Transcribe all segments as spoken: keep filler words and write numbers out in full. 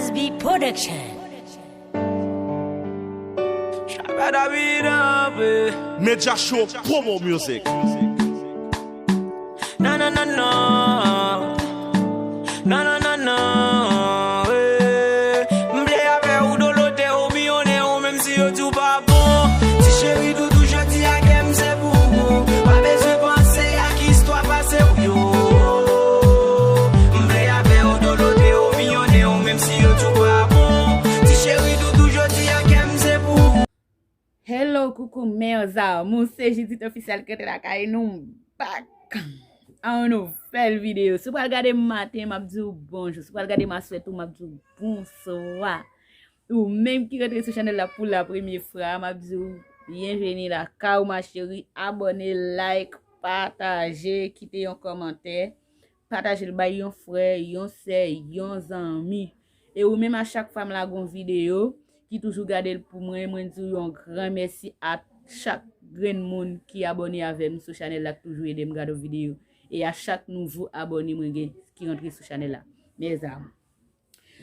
S B Production. Media Show Promo Music. Non, non, non, non. Non, non, non, non. Eh. M vle avè ou dolote ou miyonnen ou menm si yo di w pa bon. Ti cheri doudou jodi a kè m se pou ou. Pa bezwen panse ak istwa pase w yo. M vle avè ou dolote ou miyonnen ou menm si yo di w pa bon. Ti cheri doudou jodi a kè m se pou ou. Hello, coucou mes amours, se Judith Officiel ki rantre lakay nou, m back. A yon nouvèl videyo. Si w pral gade m maten, m ap di w bonjou. Si w pral gade m aswè tou, m ap di w bonswa. Ou menm ki rantre sou chanèl la pou la premye fwa, m ap di w byenveni lakay ou ma chérie. Abòne, like, pataje, kite yon kòmantè. Pataje l bay yon frè, yon sè, yon zanmi. E ou menm a chak fwa m lage yon videyo, ki toujou gade l pou mwen, mwen di w yon gran mèsi a chak grenn moun ki abòne avè m sou chanèl la, ki toujou ede m gade yon videyo. E a chak nouvo abòne mwen gen ki rantre sou chanèl la. Mes amours.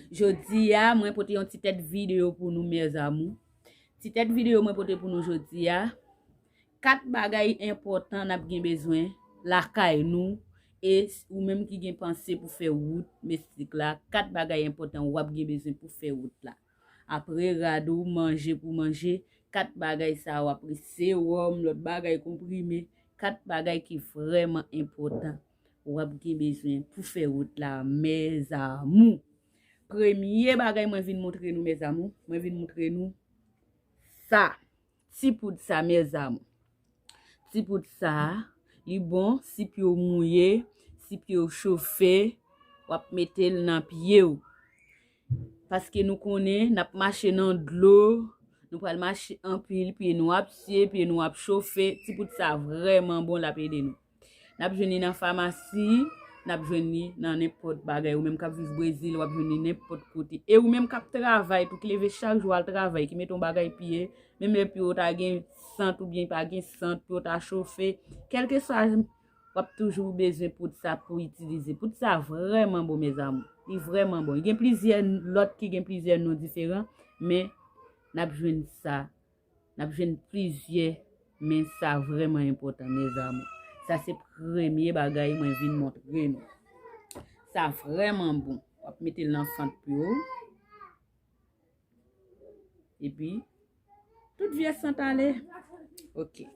Jodi a, mwen pote yon ti tèt videyo pou nou, mes amours. Ti tèt videyo mwen pote pou nou jodi a, kat bagay enpòtan n ap gen bezwen lakay nou, e s- ou menm ki gen panse pou fè wout mestik la, kat bagay enpòtan w ap gen bezwen pou fè wout la. Apre rad ou, manje pou manje, kat bagay sa yo, apre sewòm, lòt bagay konprime, kat bagay ki vrèman enpòtan w ap gen bezwen pou fè wout la, mes amours. Premye bagay mwen vin montre nou, mes amours, mwen vin montre nou sa. Ti poud sa, mes amours. Ti poud sa, li bon si pye w mouye, si pye w chofe, w ap mete l nan pye w. Paske nou konnen n ap mache nan dlo, nou pral mache anpil, pye nou ap sye, pye nou ap chofe. Ti poud sa vrèman bon, l ap ede nou. N ap jwenn li nan famasi, n ap jwenn li nan nenpòt bagay. Ou menm k ap viv Brezil, w ap jwenn li nenpòt kote. E ou menm k ap travay tou, ki leve chak jou al travay, ki mete yon bagay pye, menm lè pye w ta gen sant oubyen pa gen sant, pye w ta chofe, kèlkeswa, w ap toujou bezwen poud sa pou itilize. Poud sa vrèman bon, mes amours. Li vrèman bon. Gen plizyè lòt ki gen plizyè non diferan, men n ap jwenn sa. N ap jwenn plizyè, men sa vrèman enpòtan, mes amours. Sa se premye bagay mwen vin montre nou. Sa vrèman bon. W ap mete l nan fant pye w. Epi, tout vye sant ale. Ok.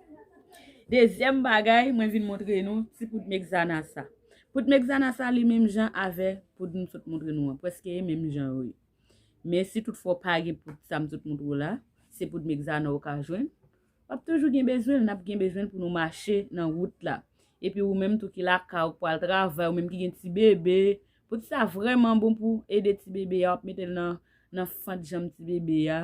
Dezyèm bagay, mwen vin montre nou, ti poud Mexana sa. Poud Mexana sa, li menm jan avè poud m sot montre nou an. Prèske e menm jan yo ye. Men si toutfwa w pa gen poud sa m sot montre w la, se poud Mexana w ka jwenn. W ap toujou gen bezwen l, n ap gen bezwen l pou nou mache nan wout la. Epi ou menm tou ki lakay ou k pral travay, ou menm ki gen ti bebe, poud sa vrèman bon pou ede ti bebe a, w ap mete l nan, nan fant janm ti bebe a,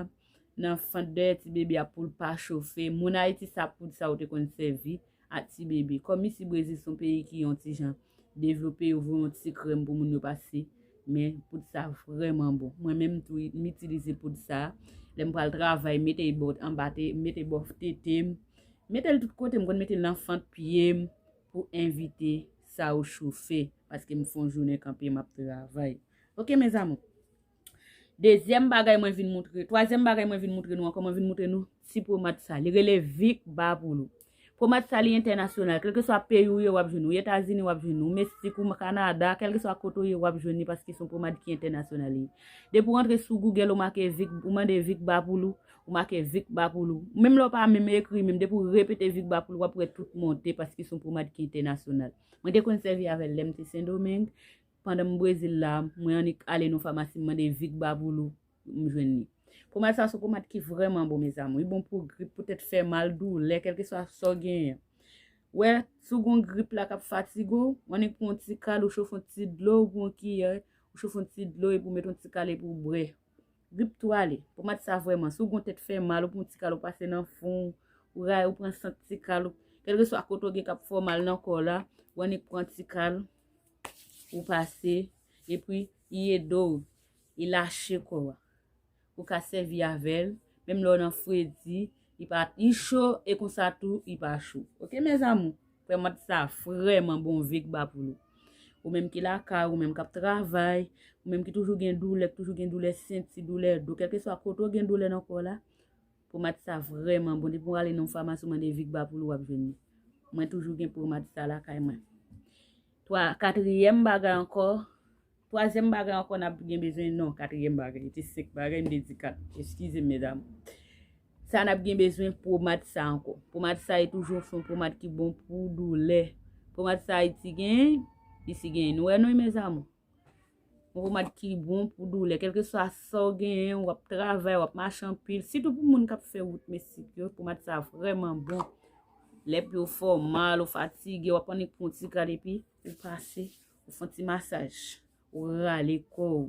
nan fant dèyè ti bebe a pou l pa chofe. Moun Ayiti sa poud sa yo te konn sèvi ak ti bebe. Kòm isi Brezil se yon peyi ki yon ti jan devlope, yo voye yon ti krèm pou moun yo pase. Men poud sa vrèman bon. Mwen menm tou, m itilize poud sa. Lè m pral travay, m mete l bò anba te, m mete l bò tete m. M mete l tout kote, m konn mete l nan fant pye m pou envite sa yo chofe. Paske m fè yon jounen kanpe, m ap travay. Ok, mes amours. Dezyèm bagay mwen vin montre, twazyèm bagay mwen vin montre nou ankò, mwen vin montre nou ti pomad sa. Li rele Vic Bapoulou. Pomad sa li entènasyonal. Kèlkeswa peyi w ye, w ap jwenn li. Ou Etazini, w ap jwenn li. Ou Meksik, ou Kanada, kèlkeswa kote w ye, w ap jwenn li paske se yon pomad ki entènasyonal li ye. Depi w antre sou Google, ou make Vic, ou mande Vic Bapoulou, ou make Vic Bapoulou. Menm lè w pa menm ekri, menm depi w repete Vic Bapoulou, w ap wè tout monte paske se yon pomad ki entènasyonal. Mwen te konn sèvi avè l lè m te Sendomeng. Pandan m Brezil la, mwen annik ale nan famasi, m mande Vic Bapoulou, m jwenn li. Pomad sa se yon pomad ki vrèman bon, mes amours. Li bon pou grip, pou tèt fè mal, doulè, kèlkeswa sa w genyen. Wè, si w gen yon grip la k ap fatige w, w annik pran yon ti kal, ou chofe yon ti dlo, ou pran yon kiyè, ou chofe yon ti dlo, epi w mete yon ti kal, epi w bwè. Grip tou ale. Pomad sa vrèman, si w gen yon tèt fè mal, ou pran yon ti kal, ou pase nan fon, ou ray, ou pran sant ti kal, ou, kèlkeswa kote w gen k ap fè w mal nan kò w la, w annik pran ti kal, ou pase, epi li ede w, li lache kò w. Ou ka sèvi avè l, menm lè w nan fredi, li pa, li cho, e konsa tou, li pa cho. Ok, mes amours? Pomad sa vrèman bon, Vic Bapoulou. Ou menm ki lakay, ou menm k ap travay, ou menm ki toujou gen doulè, ki toujou gen doulè senti, doulè do, kèlkeswa kote w gen doulè nan kò w la, pomad sa vrèman bon. Depi w ale nan yon famasi, w mande Vigba pou li, w ap jwenn li. Mwen toujou gen pomad sa lakay mwen. Twa, katriyèm bagay ankò, twazyèm bagay ankò n ap gen bezwen, non, katriyèm bagay, se senk bagay, m te di kat. Eskize m, medam. Sa n ap gen bezwen pomad sa ankò. Pomad sa e toujou se yon pomad ki bon pou doulè. Pomad sa Ayiti genyen, isi genyen. Nou wè non, mezanmi. Yon pomad ki bon pou doulè. Kèlkeswa sa w genyen, w ap travay, w ap mache anpil. Sitou pou moun k ap fè wout mesik yo, pomad sa vrèman bon. Lè pye w fè w mal, ou fatige, w ap annik pran yon ti kal epi ou pase, ou fè yon ti masaj, ou rale kò w.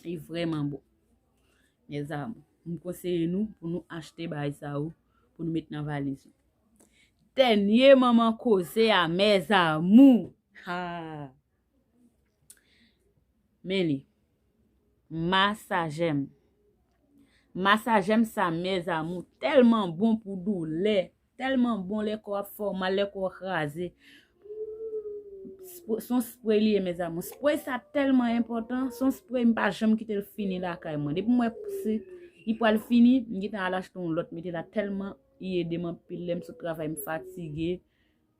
Li vrèman bon. Mezanmi, m konseye nou pou nou achte bagay sa yo, pou nou met nan valiz nou. Dènye manman koze a, mezanmi. Ha! Men li. Masajèm. Masajèm sa, mezanmi, tèlman bon pou doulè. Tèlman bon lè kò ap fè w mal, lè kò w kraze. Sp-, se yon spray li ye, mezanmi. Spray sa tèlman enpòtan. Se yon spray m pa janm kite l fini lakay mwen. Depi m wè se, li pral fini, m gentan al achte yon lòt mete la. Tèlman li ede m anpil. Lè m sot travay, m fatige,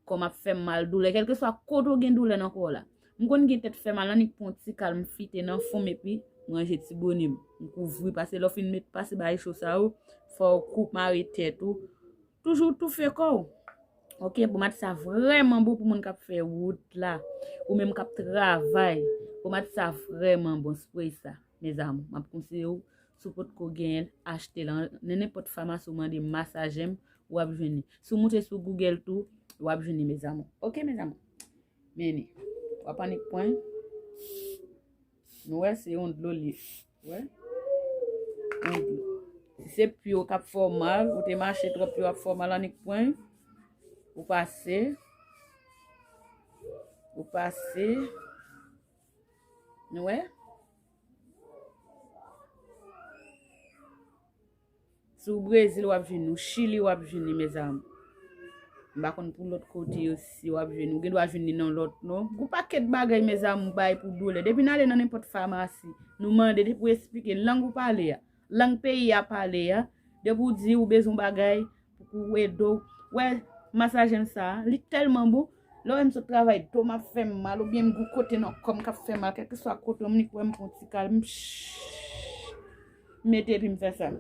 kò m ap fè m mal, doulè, kèlkeswa kote w gen doulè nan kò w la. M konn gen tèt fè mal, annik pran yon ti kal, m fite nan fon m epi m ranje ti bone m. M kouvri, paske lè w fin met pase bagay cho sa yo, fò w koup, mare tèt ou. Toujou toufe kò w. Oke, pomad sa vrèman bon pou moun k ap fè wout la. Ou menm k ap travay. Pomad sa vrèman bon, spray sa. Mezanmi, m ap konseye w, si w potko genyen l, achte l. Nan nenpòt famasi, ou mande masajèm, w ap jwenn li. Si w moute sou Google tou, w ap jwenn li, mezanmi. Oke, mezanmi. Men li. W ap annik pran. Nou wè, se yon dlo li ye. Wè? Yon dlo. Si se pye w k ap fè w mal, ou te mache twòp, pye w ap fè w mal, annik pran. Ou pase. Ou pase. Nou wè? Si w Brezil, w ap jwenn li. Chili, w ap jwenn li, mezanmi. M pa konn pou lòt kote yo si w ap jwenn li. Ou gen dwa jwenn li nan lòt non. Gon pakèt bagay, mezanmi, ou bay pou doulè. Depi n ale nan nenpòt famasi, nou mande, depi w esplike lang ou pale a, lang peyi a pale a, depi w di ou bezwen bagay, pou ede w. Wè, masajèm sa, li tèlman bon. Lè w wè m sot travay, do m ap fè m mal, oubyen m gon kote nan kò m k ap fè mal, kèlkeswa kote m, li kwè m pran ti kal, m, m mete epi m fè sa.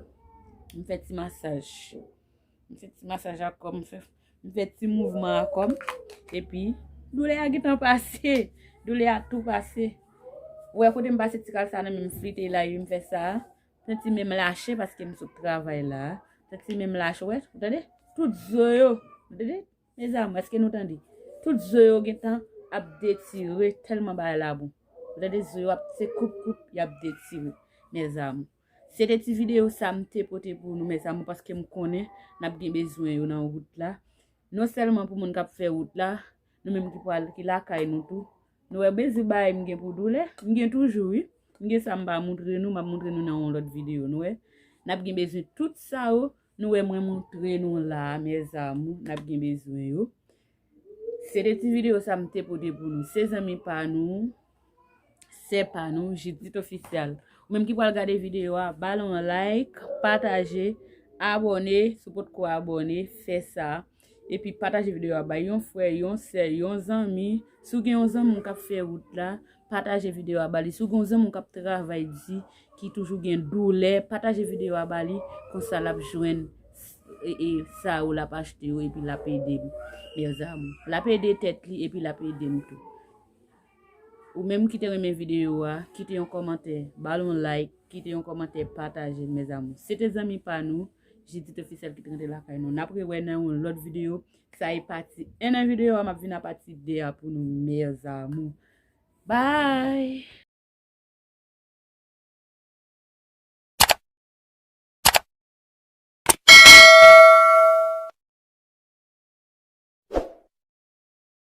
M fè ti masaj. M fè ti masaj a kò m, m fè, m fè ti mouvman a kò m. Epi, doulè a gentan pase. Doulè a tou pase. Ou wè kote m pase ti kal sa nan men m, flite la, epi m fè sa. Santi men m lache paske m sot travay la. Santi men m lache, wè, ou tande? Tout zo yo, ou tande? Mezanmi, èske nou tande? Tout zo yo gentan ap detire, tèlman bagay la bon. Ou tande, zo yo ap, se koup koup, y ap detire. Mezanmi. Se te ti videyo sa m te pote pou nou, mezanmi, paske m konnen n ap gen bezwen yo nan wout la. Non sèlman pou moun k ap fè wout la, nou menm ki pral, ki lakay nou tou. Nou wè bezwen bagay m gen pou doulè? M gen toujou, wi. M gen sa m pa montre nou, m ap montre nou nan yon lòt videyo, nou wè. N ap gen bezwen tout sa yo, nou wè mwen montre nou la, mes amours, n ap gen bezwen yo. Se de ti videyo sa m te pote pou nou. Se zanmi pa nou, sè pa nou, Judith Official. Ou menm ki pral gade videyo a, ba l yon like, pataje, abòne, si w potko abòne, fè sa. Epi pataje videyo a bay yon frè, yon sè, yon zanmi. Si w gen yon zanmi w k ap fè wout la, pataje videyo a ba li. Si w gen yon zanmi w k ap travay di, ki toujou gen doulè, pataje videyo a ba li. Konsa l ap jwenn e, e, sa yo l ap achte yo epi l ap ede m. Mes amours. L ap ede tèt li epi l ap ede m tou. Ou menm ki te renmen videyo a, kite yon kòmantè, ba l yon like, kite yon kòmantè, pataje, mes amours. Se te zanmi pa nou, Judith Official ki te rantre lakay nou. N ap rewè nan yon lòt videyo. Sa e pati en nan videyo a, m ap vin a pati de a pou nou, mes amours. Bye!